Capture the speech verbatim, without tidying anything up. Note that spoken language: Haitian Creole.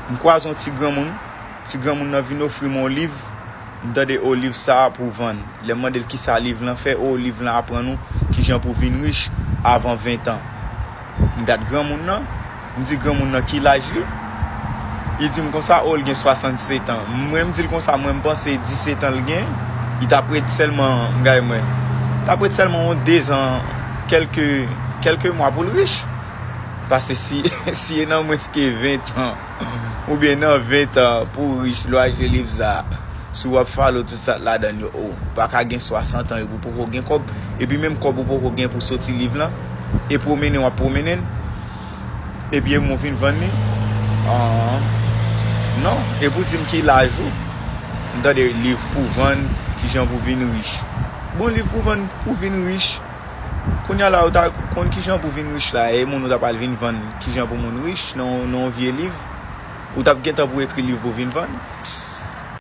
M kwaze yon ti granmoun, ti granmoun nan vin ofri m yon liv. M tande, o, liv sa a pou vann. Lè m mande l kisa liv lan fè, o, liv lan aprann ou kijan pou vin rich avan ven tan. M gad granmoun nan, m di granmoun nan ki laj li. Li di m konsa, o, l gen swasannsèt an. Mwen, m di l konsa, mwen, m panse disèt an l gen. Li t ap ret sèlman, m gade mwen, t ap ret sèlman yon dezan, kèlke, kèlke mwa pou l rich. Paske si, si e nan mwens ke ven tan, oubyen nan ven tan pou w rich, lè w achte liv sa, si w ap follow tout sa k ladan l yo, o, ou pa ka gen swasant an epi w poko gen kòb, epi menm kòb ou poko gen pou soti liv lan, e pwomennen w ap pwomennen l, epi e mwen vin vann li. Ah, non, epi w di m ki laj ou, m tande liv pou vann, kijan pou vin rich. Bon, liv pou vann, pou vin rich, kounye a la, ou ta konn kijan pou vin rich la, e moun ou ta pral vin vann, kijan pou moun rich, nan, nan yon vye liv, ou t ap gentan pou ekri liv pou vin vann.